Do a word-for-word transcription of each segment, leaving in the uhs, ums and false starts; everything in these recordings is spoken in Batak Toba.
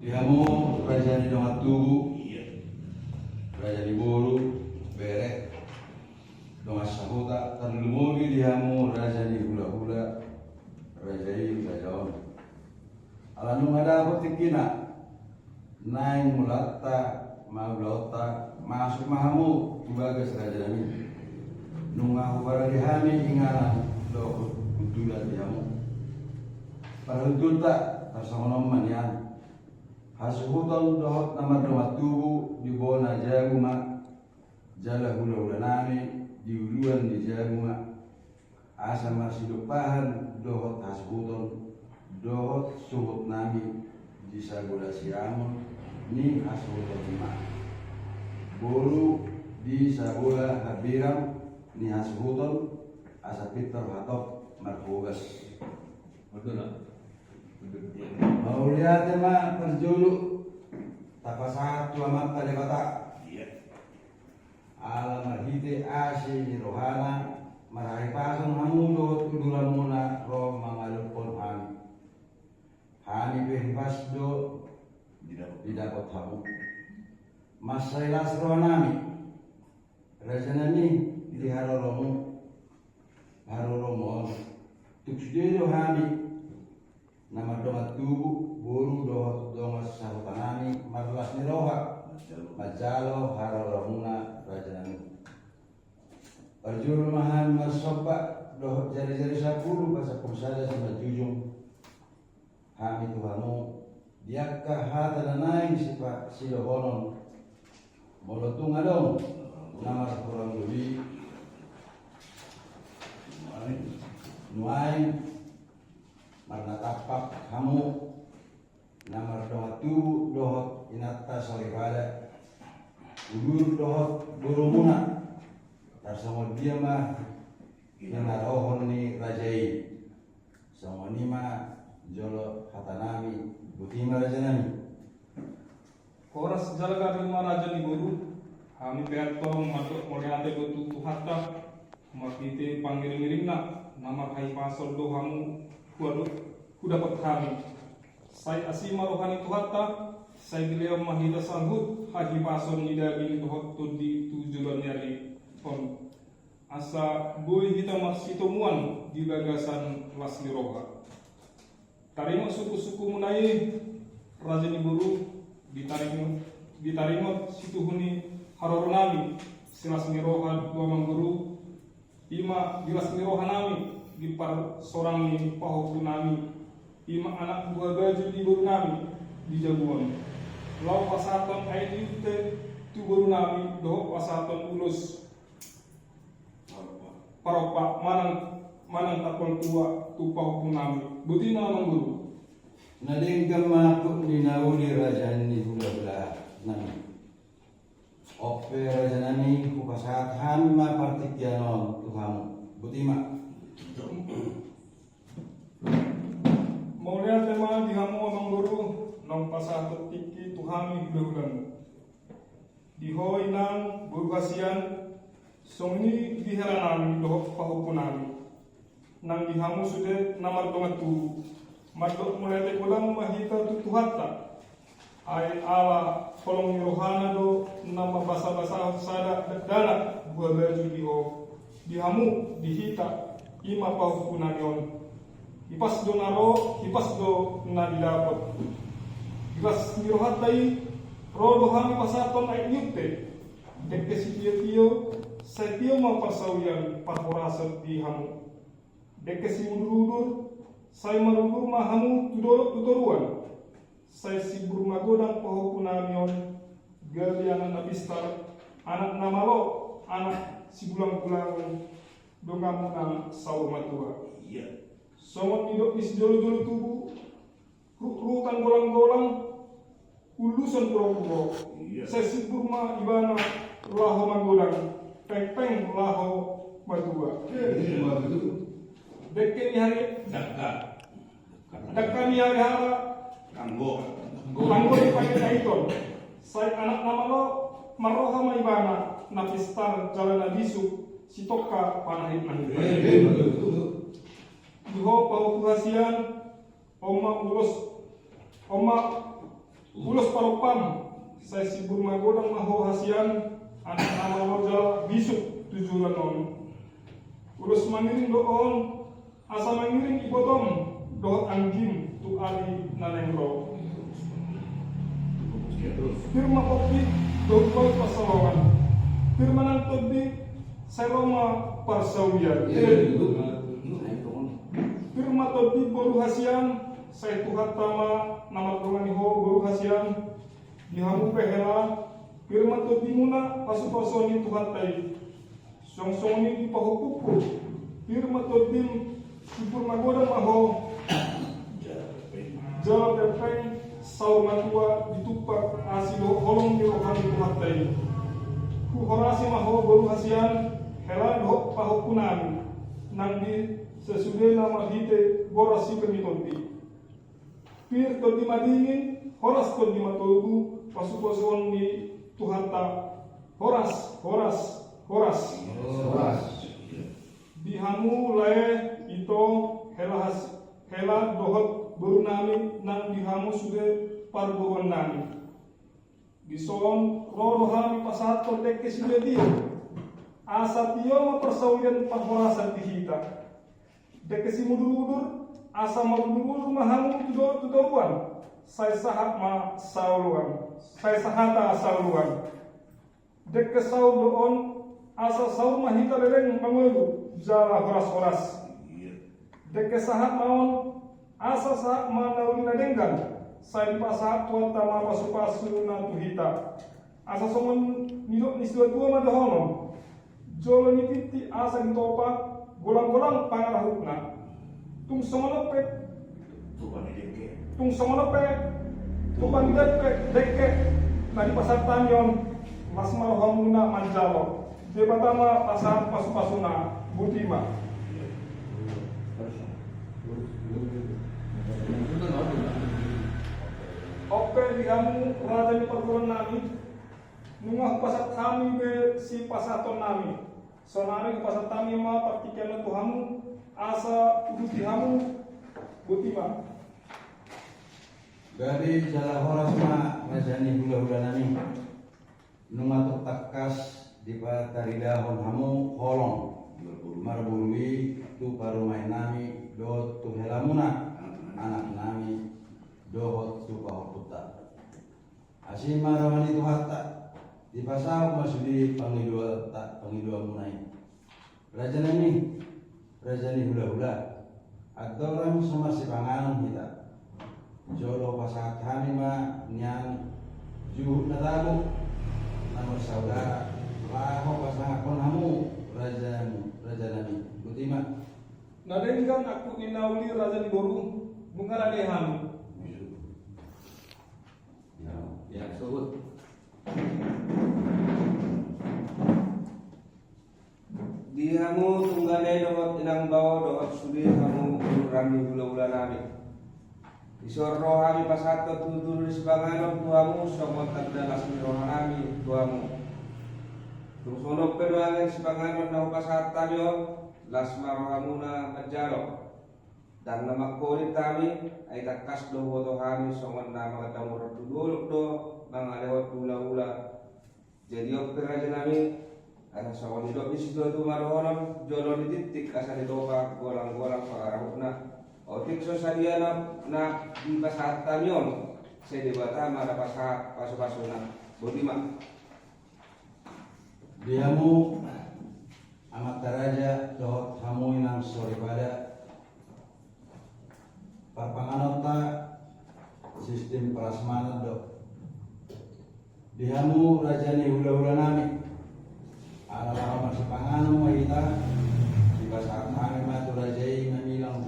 Di hamu raja ni dongan tubu, raja ni boru, bere, dongan sahuta, tarlumobi di hamu raja ni hulahula, raja i raja on. Ala nunga dapot tingkina, naeng mulaanta ma ulaonta, masuk ma hamu tu bagas raja nami. Nunga huparade hami inganan dohot hundulan di hamu. Parhundulta, tarsongon on ma nian. Hasuhuton dohot na mardongan tubu di bona jabu ma, jala hulahula nami di uluan ni jabu ma. Asa marsidompahan dohot hasuhuton, dohot suhut nami di sabola siamun ni hasuhuton i ma. Boru di sabola hambirang ni hasuhuton, asa pintor hatop marhobas. Mauliate ma parjolo tapasahat tu Amanta Debata. Ala marhite asi ni rohana, marhahipason hamu dohot udulanmuna ro mangaluphon hami. Hami pe hipas do didapot hamu. Mansai las roha nami, raja nami, di haroromu, haroromu on. Tung sude do hami na mardongan tubu, boru dohot dongan sahuta nami marlas ni roha manjalo haroromuna, raja nami. Parjolo ma hami marsomba dohot jarijari sampulu pasampulu sada simanjujung hami tu hamu di angka hata na naeng sipa-, sidohonon. Molo tung adong na marhurang lobi, nuaeng marnatampak hamu na mardongan tubu dohot inanta soripada, udur dohot borumuna, tarsongon dia ma hinarohon ni raja i. Songon i ma jolo hata nami, boti ma raja nami. Horas jala gabe ma raja ni boru, hami pe antong mandok mauliate do tu Tuhanta, marhite pangiringiringna, na marhahipason do hamu huado-, hudapot hami. Sai asi ma roha ni Tuhanta, sai dilehon ma hita saluhut hahipason ni daging dohot tondi tu joloan ni ari on. Asa boi hita marsitomuan di bagasan las ni roha. Taringot sukusukumuna i, raja ni boru, ditaringot, ditaringot situhu ni haroro nami, silas ni roha tu amangboru, i ma di las ni roha nami, di parsorang ni pahompu nami, i ma anak buha baju di boru nami, di jabu on. Laho pasahathon aek ni unte tu boru nami, dohot pasahathon ulos parompa manang, manang tapol tua tu pahompu nami. Boti ma amangboru. Na denggan ma angkup ni na uli raja ni hulahula nami. On pe raja nami, hupasahat hami ma partingkian on tu hamu. Boti ma. Mauliate ma di hamu amangboru, naung pasahathon tingki tu hami hulahulamu. Di ho inang boru hasian, songon i di hela nami dohot pahompu nami. Nang di hamu sude na mardongan tubu, mandok mauliate godang ma hita tu Tuhanta. Ai ala holong ni rohana do na mambasabasahon sada dakdanak buha baju di ho, di hamu, di hita, i ma pahompu nami on. Hipas do na ro, hipas do na didapot. Di las ni rohanta i, ro do hami pasahathon aek ni unte. Dengke sitiotio, sai tio ma parsaoran parhorasan di hamu. Dengke siudurudur, sai marudur ma hamu tu do-, tu toruan. Sai simbur magodang pahompu nami on, gabe anak na pistar, anak na malo, anak sigulanggulanggu, donganmuna saur matua. Songon nidok ni sijolojolo tubu, ru-, rutan golanggolang, ulusan tu roha. Sai simbur ma ibana laho magodang, pengpeng laho matua. Dengke ni hari, dengke ni hariara, anggo, anggo dipangido na hiton. Sai anak na malo, marroha ma ibana, na pistar jala na bisuk, sitongka panahitnahit. Di ho pahompu hasian, on ma ulos, on ma Ulos parompam, sai sibur magodang ma ho hasian, anak na malo jala bisuk tu joloan on. Ulos mangiring do on, asa mangiring ibotom dohot anggim tu ari na naeng ro. Pir ma pompit dohot baut pansalongan. Pir ma nang tondi, sai ro ma parsaulian. Pir ma tondi boru hasian, sai Tuhanta ma na mardongani ho boru hasian. Di hamu pe hela, pir ma tondimuna pasupasuon ni Tuhanta i. Songon i di pahompungku, pir ma tondim, sibur magodang ma ho. Jala pengpeng saur matua ditumpak asi dohot holong ni roha ni Tuhanta i. Huhorasi ma ho boru hasian, hela dohot pahompu nami, nang di sasudena marhite boras sipir ni tondi. Pir tondi madingin, horas tondi matogu, pasupasuon ni Tuhanta. Horas, horas, horas. Horas. Di hamu lae, ito, hela has-, hela dohot boru nami nang di hamu sude parboruon nami. Dison ro do hami pasahathon dengke sidia-dia, asa tio ma parsaulian parhorasan di hita. Dengke simudur-udur, asa marudur-udur ma hamu tu do-, tu toruan, sai sahat ma saoloan, sai sahata saoloan. Dengke saur do on, asa saur ma hita leleng mangolu jala horas-horas. Dengke sahat ma on, asa sahat ma na uli na denggan, sai dipasahat Tuhanta ma pasu-pasuna tu hita. Asa songon nidok ni situa-tua ma dohonon, jolo ni tintin asa ditopak, golang-golang pangarahutna. Tung songon on pe, tung songon on pe, tung pangidoan pe dengke na dipasahat hami on, las ma rohamuna manjalo. Debata ma pasahat pasu-pasuna. Botima. On pe di hamu raja ni parboruon nami, nunga hupasahat hami be sipasahaton nami. Sonari hupasahat hami ma partingkian on tu hamu, asa uduti hamu. Botima. Gabe jala horas ma raja ni hula-hula nami. Nunga tung tangkas dipataridahon hamu holong marboru i tu parumaen nami dohot tu helamuna, anak nami dohot tu pahompunta. Asi ma roha ni Tuhanta, dipasaut ma sude pangidoanta, pangidoanmuna i. Raja nami, raja ni hula-hula, andorang so marsipanganon hita, jolo pasahat hami ma nian juhut na tabo na marsaudara, laho pasangaphon hamu raja, raja nami. Botima. Na denggan angkup ni na uli raja ni boru, nunga rade hami. Ya, suhut. Di hamu tunggane dohot inang bao dohot sude hamu uduran ni hula-hula nami. Dison ro hami pasahathon tutur ni sipanganon tu hamu songon tanda las ni roha nami tu hamu. Tung songon on pe nuaeng sipanganon na hupasahat hami on, las ma rohamuna manjalo. Ndang na mangkolit hami, ai tangkas do huboto hami songon na mangalehon tu dolok do mangalehon tu hula-hula. Jadi on pe raja nami, asa songon nidok ni situa-tua ma dohonon, jolo ni tintin asa ditopak, golang-golang pangarahutna. Otik so sadia na, na dipasahat hami on, sai Debata ma na pasahat pasu-pasuna. Botima. Di hamu amanta raja dohot hamu inang soripada, parpanganonta sistem prasmanan do. Di hamu raja ni hula-hula nami, ala laho marsipanganon ma hita, dipasahat hami ma tu raja i namilang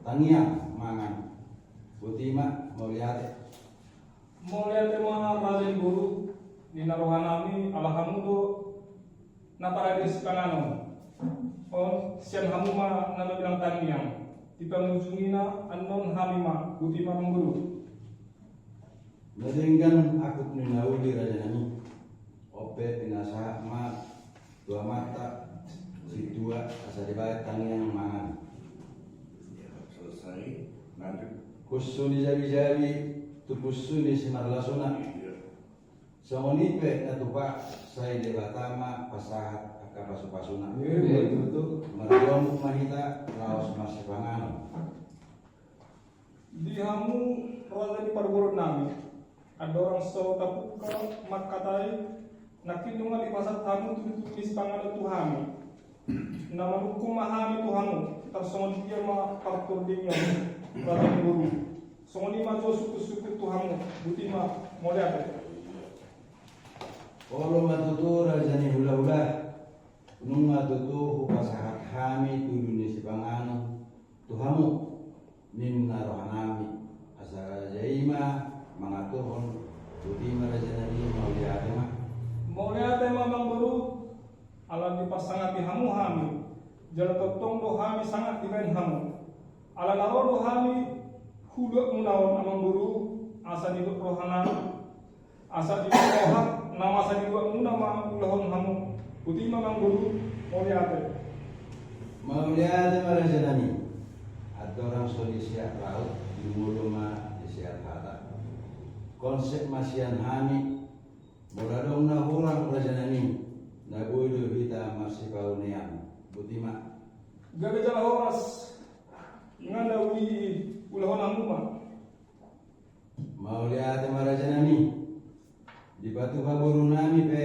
tangiang mangan. Botima, mauliate. Mauliate ma raja ni boru, ninna roha nami ala hamu do na parade sipanganon on, sian hamu ma na mabilang tangiang di pangujungina. Annon hami ma. Botima mangolu. Na denggan angkup ni na uli raja nami. On pe pinasahat ma tu amanta sintua asa dibaen tangiang mangan. Selesai. Lanjut. Husso ni jabi-jabi tu pusu ni simarlasuna. Songon i pe na tupa, sai Debata ma pasahat angka pasupasuna. Iya, betul. Mardomu ma hita laos marsipanganon. Di hamu raja ni parboruon nami, andorang so tapungka mangkatai, nangkin nunga dipasahat hamu tudutudu ni sipanganon tu hami. Na manungkun ma hami tu hamu, tarsongon dia ma partordingion raja ni boru. Songon i ma jo sungkunsungkun tu hamu, botima, mauliate. Olo ma tutu raja ni hulahula, nunga tutu hupasahat hami tudu ni sipanganon tu hamu, ninna rohanami, asa raja i ma mangaturhon. Botima raja nami, mauliate ma. Mauliate ma amangboru, ala diparsangap hamu hami, jala tongtong do hami sangap dibahen hamu. Ala na ro do hami hu luatmuna on amangboru, asa didok rohanami, asa didok roha, na masa di luatmuna ma ulahon hamu. Botima amangboru, mauliate. Mauliate ma raja nami. Andorang so diseat laut, di molo ma diseat hata. Konsep ma sian hami, molo adong na hurang raja nami, na boi do hita marsipaonean. Botima. Gabe jala horas, nga na uli ulahon hamu ma. Mauliate ma raja nami. Dipatupa boru nami pe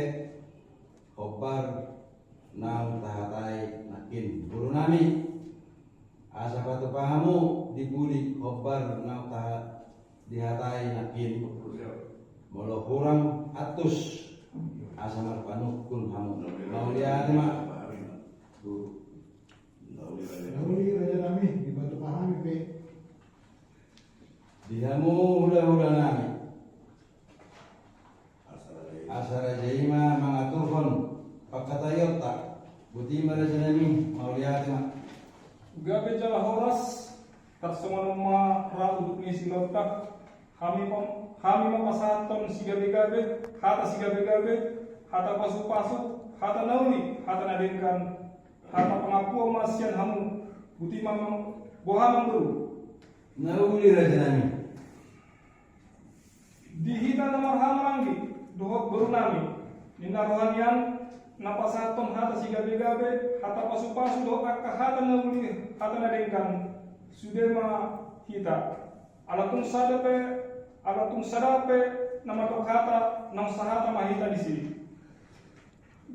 hombar naung tahatai nangkin boru nami. Asa patupa hamu di pudi hombar naung tahat dihatai nangkin. Molo hurang antus, asa marpanungkun hamu. Mauliate ma. Na uli raja nami, dipatupa hami pe. Di hamu hulahula nami, asa raja i ma mangaturhon pangkataionta. Botima raja nami, mauliate ma. Gabe jala horas, tarsongon on ma ra udut ni silonta. Hami pam-, hami ma pasahathon sigabegabe, hata sigabegabe, hata pasupasu, hata na uli, hata na denggan, hata pangampuon ma sian hamu. Botima, boha amangboru? Na uli raja nami. Di hita na marhahamaranggi dohot boru nami, ninna roha ni an, na pasahathon hata sigabegabe, hata pasupasu dohot angka hata na uli, hata na denggan, sude ma hita. Ala tung sada pe, ala tung sada pe na mandok hata, naung sahata ma hita disi.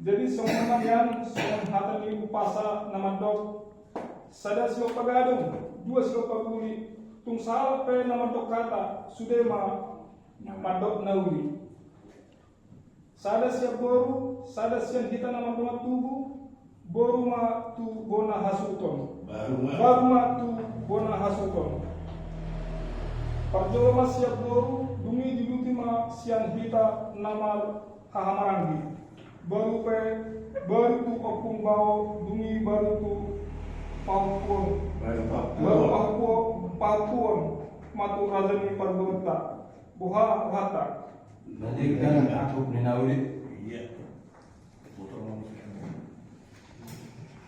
Jadi songon on ma nian, songon hata ni umpasa na mandok: Sada silompa gadong, dua silompa guli, tung sahalak pe na mandok hata, sude ma mandok na uli. Sada sian boru, sada sian hita na mardongan tubu, boru ma tu bona hasuhuton. Baru ma. Baru ma tu bona hasuhuton. Parjolo ma sian boru, dung i diuduti ma sian hita na mar hahamaranggi. Baru pe, baru tu ompung bao, dung i baru tu pahompuon. Baru pahompuon. Baru pahompuon, pahompuon ma tu raja ni parboruonta. Boha rohanta? Na denggan angkup ni na uli. Iya.